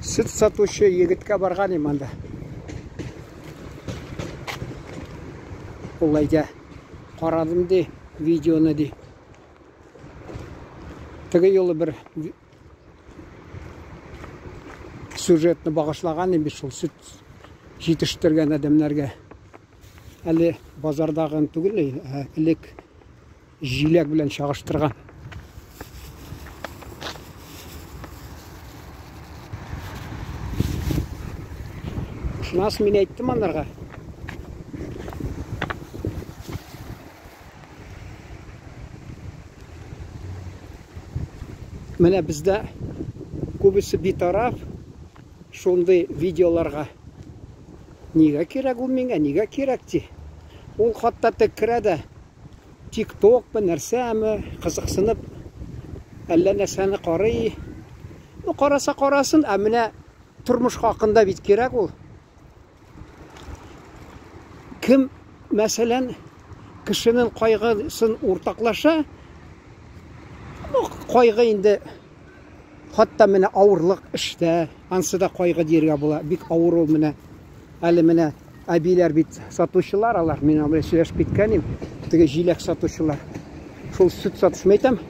Сөт сатучы егеткә барган идем анда. Ул әйтә, карадым ди, видеоны ди. Теге юлы бер сюжетны багышлаган идем шул сөт җитештергән адәмнәргә. Әле базардагын түгел, ә элек җиләк белән чагыштырган. Шуннан соң мин әйттем анарга. Менә бездә күбесе битараф шундый видеоларга. Нигә кирәк ул миңа, нигә кирәк ди. Ул хатта тек керә дә ТикТокмы, нәрсәме, кызыксынып әллә нәрсәне карый. Ну, караса карасын, ә менә тормыш хакында бит кирәк ул. Кем, мәсәлән, кешенең кайгысын уртаклаша, ну, кайгы инде хатта менә авырлык эштә, ансы да кайгы диергә була. Бик авыр ул менә. Әле менә әбиләр бит сатучылар алар. Мин алар белән сөйләшеп киткән идем. Теге җиләк сатучылар. Шул сөт сатучы әйтәм.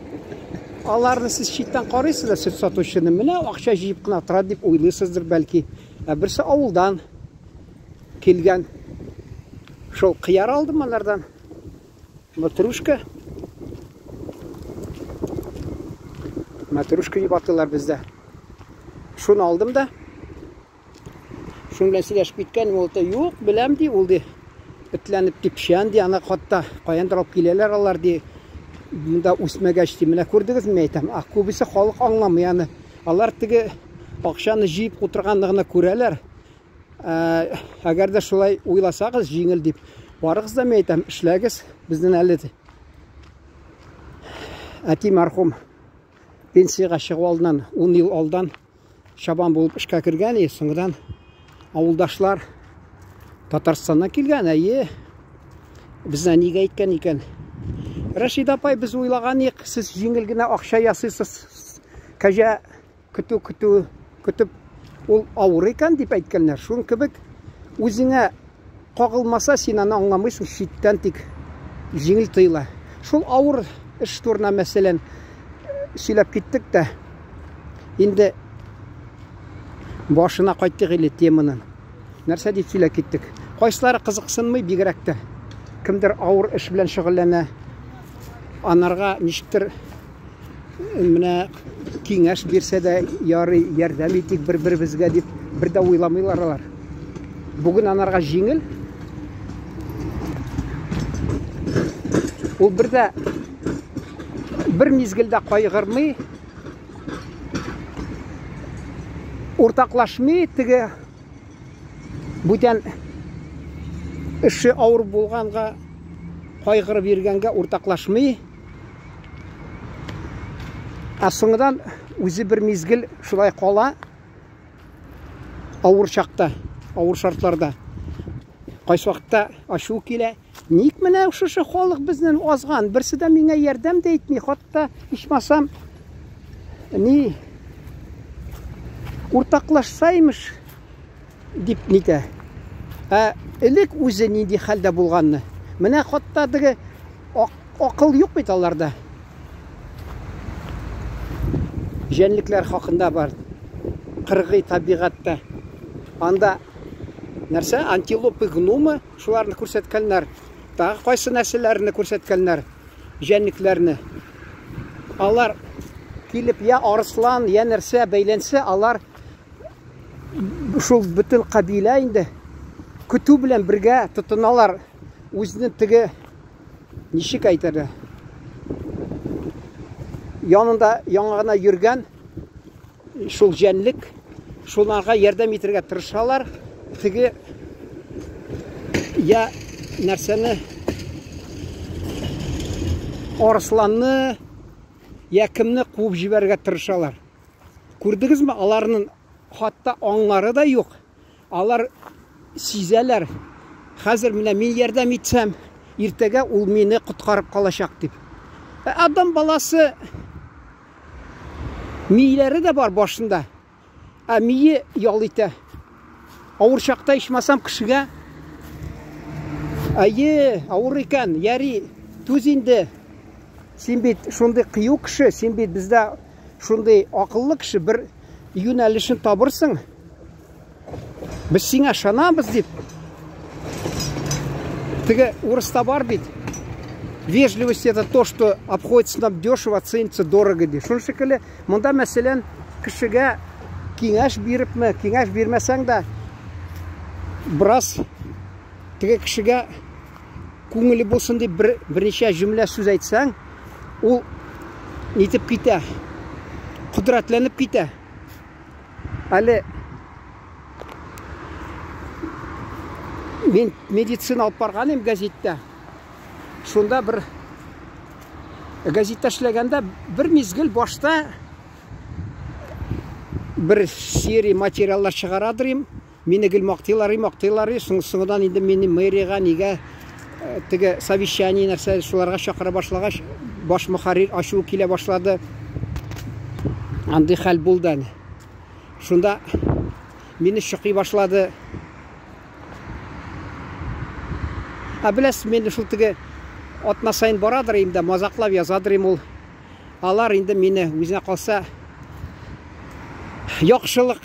Аларны сез читтән карыйсыз да сөт сатучыны. Менә акча җыеп кына тора дип уйлыйсыздыр бәлки. Ә берсе авылдан килгән. Шул кыяр алдым алардан. Матрушка. Матрушка дип атыйлар бездә. Шуны алдым да. Шуның белән сөйләшеп киткән, ул да юк, беләм ди, ул ди. Этләнеп ди, печән ди, аны хатта каяндыр алып киләләр алар ди. Монда үсмәгәч ди, менә күрдегезме әйтәм. А күбесе халык аңламый аны. Алар теге акчаны җыеп утырганны гына күрәләр. Ә, әгәр дә шулай уйласагыз, җиңел дип, барыгыз да, мин әйтәм, эшләгез, безнең әле әти мәрхүм пенсиягә чыгу алдыннан 10 ел алдан чабан булып эшкә кергән, и соңгыдан авылдашлар Татарстаннан килгән, әйе. Безне нигә әйткән икән? Рәшид апай, без уйлаган идек, сез җиңел генә акча ясыйсыз. Кәҗә көтү көтү көтеп ул авыр икән дип әйткәннәр. Шуның кебек үзеңә кагылмаса, син аны аңламыйсың, читтән тик җиңел тоела. Шул авыр эш турында мәсәлән сөйләп киттек тә, инде башына кайттык или теманың. Нәрсә дип сөйләп киттек? Кайсылары кызыксынмый бигрәк тә. Кемдер авыр эш белән шөгыльләнә. Анарга ничектер менә киңәш бирсә дә ярый, ярдәм итик бер-беребезгә дип бер дә уйламыйлар алар. Бүген анарга җиңел. Ул бер дә бер мизгелдә кайгырмый, уртаклашмый теге бүтән эше авыр булганга кайгырып йөргәнгә уртаклашмый. Ә соңыдан үзе бер мизгел шулай кала авыр чакта, авыр шартларда. Кайсы вакытта ачу килә. Ник менә шушы халык безнең азган, берсе дә миңа ярдәм дә итми, хатта ичмасам ни уртаклашса имеш дип нитә. Ә элек үзе нинди хәлдә булганны. Менә хатта теге акыл юк бит аларда. Җәнлекләр хакында бар. Кыргый табигатьтә. Анда нәрсә? Антилопы, гномы, шуларны күрсәткәннәр. Тагы кайсы нәрсәләрне күрсәткәннәр? Җәнлекләрне. Алар килеп я арыслан, я нәрсә бәйләнсә, алар шул бөтен кабилә инде көтү белән бергә тотыналар. Үзенең теге ничек әйтергә? Янында яңа гына йөргән шул җәнлек, шуларга ярдәм итәргә тырышалар. Теге я нәрсәне арысланны я кемне куып җибәрергә тырышалар. Күрдегезме, аларның хатта аңлары да юк. Алар сизәләр, хәзер менә мин ярдәм итсәм, иртәгә ул мине коткарып калачак дип. Ә адам баласы миләре дә бар башында. Ә мие ял итә. Авыр чакта ичмасам кешегә Әйе, авыр икән, яри, түз инде. Син бит шундый кыю кеше, син бит бездә шундый акыллы кеше, бер юнәлешен табырсың. Без сиңа ышанабыз дип. Теге урыста бар бит. Вежливость это то, что обходится нам дешево, ценится дорого ди. Шуның шикелле, монда мәсәлән, кешегә киңәш бирепме, киңәш бирмәсәң дә, бераз теге кешегә күңеле булсын дип бер берничә җөмлә сүз әйтсәң, ул нитеп китә, кодрәтләнеп китә. Әле мин медицина алып барган идем гәзиттә. Шунда бер гәзиттә эшләгәндә бер мизгел башта бер серия материаллар чыгарадыр им. Мине гел мактыйлар, мактыйлар. Соң соңыннан инде мине мэриягә нигә теге совещание нәрсә шуларга чакыра башлагач, баш мөхәррир ачуы килә башлады. Андый хәл булды әнә. Шунда мине чокый башлады. Ә беләсез, мин шул теге атна сайын барадыр инде, мазаклап язадыр ул. Алар инде мине үзенә калса яхшылык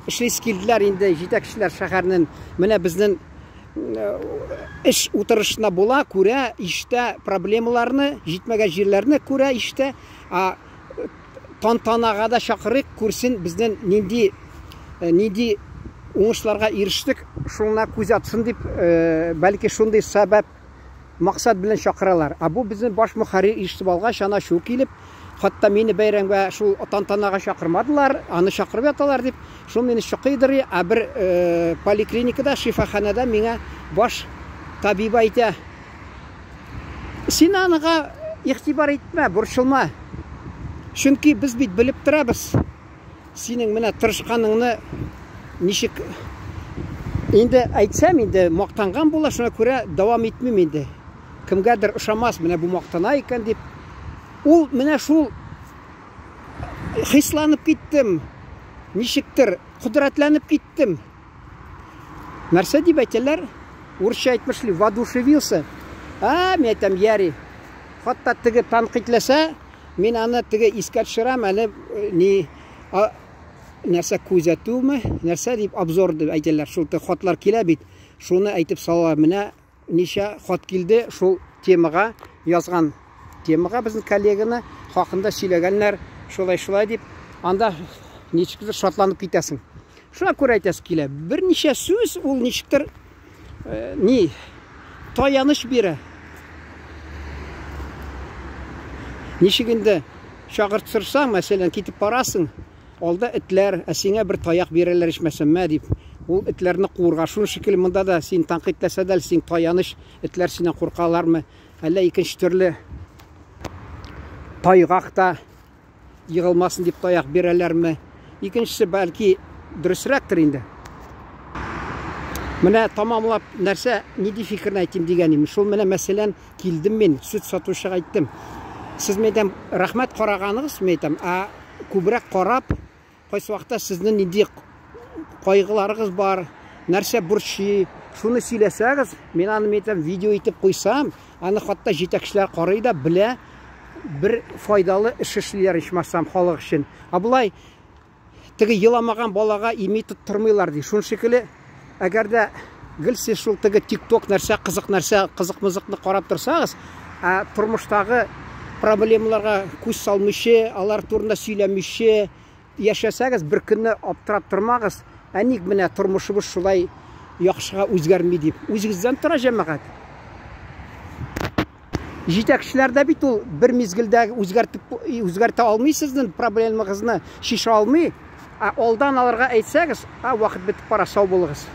эшлисе килделәр инде җитәкчеләр шәһәрнең. Менә безнең эш утырышына була, күрә, ишетә проблемаларны, җитмәгән җирләрне күрә, ишетә. А тантанага да чакырыйк, күрсен безнең нинди нинди уңышларга ирештек, шуңа күз атсын дип, бәлки шундый сәбәп, максат белән чакыралар. А бу безнең баш мөхәррир ишетеп алгач, ана шу килеп, хатта мине бәйрәмгә шул тантанага чакырмадылар, аны чакырып яталар дип, шул мине чокыйдыр, а бер поликлиникада, шифаханәдә миңа баш табиб әйтә: "Син аныга игътибар итмә, борчылма. Чөнки без бит белеп торабыз, синең менә тырышканыңны ничек инде әйтсәм, инде мактанган була, шуңа күрә дәвам итмим инде. Кемгәдер ошамас, менә бу мактана икән дип. Ул менә шул хисланып киттем, ничектер кодрәтләнеп киттем. Нәрсә дип әйтәләр? Урысча әйтмешли, воодушевился. А, мин әйтәм, яри. Хатта теге тәнкыйтьләсә, мин аны теге искә төшерәм, әле ни нәрсә күзәтүме, нәрсә дип обзор дип әйтәләр. Шул хатлар килә бит. Шуны әйтеп салалар. Менә ничә хат килде шул темага язган темага безнең коллеганы хакында сөйләгәннәр, шулай-шулай дип, анда ничектер шатланып китәсең. Шуңа күрә әйтәсе килә, берничә сүз ул ничектер ни таяныч бирә. Ничек инде чагыртсырсаң, мәсәлән, китеп барасың, алда этләр, ә сиңа бер таяк бирәләр ичмасам, мә дип. Ул этләрне куырга. Шуның шикелле монда да син тәнкыйтьләсә дә, син таяныч, этләр синнән куркалармы? Әллә икенче төрле тайгакта егылмасын дип таяк бирәләрме? Икенчесе бәлки дөресрәктер инде. Менә тамамлап нәрсә, нинди фикерне әйтим дигән идем. Шул менә мәсәлән, килдем мин, сөт сатучыга әйттем. Сез мин әйтәм, рәхмәт караганыгыз, мин әйтәм, ә күбрәк карап, кайсы вакытта сезнең нинди кайгыларыгыз бар, нәрсә борчый, шуны сөйләсәгез, мин аны мин әйтәм, видео итеп куйсам, аны хатта җитәкчеләр карый да белә, бер файдалы эш эшлиләр ичмасам халык өчен. Ә болай теге еламаган балага ими тоттырмыйлар ди. Шуның шикелле, әгәр дә гел сез шул теге TikTok нәрсә, кызык нәрсә, кызык-мызыкны карап торсагыз, ә тормыштагы проблемаларга күз салмыйча, алар турында сөйләмичә яшәсәгез, бер көнне аптырап тормагыз, ә ник менә тормышыбыз шулай яхшыга үзгәрми дип. Үзегездән тора, җәмәгать. Җитәкчеләр дә бит ул бер мизгелдә үзгәртеп үзгәртә алмый сезнең проблемагызны, шешә алмый. Ә алдан аларга әйтсәгез, а вакыт бетеп бара, сау булыгыз.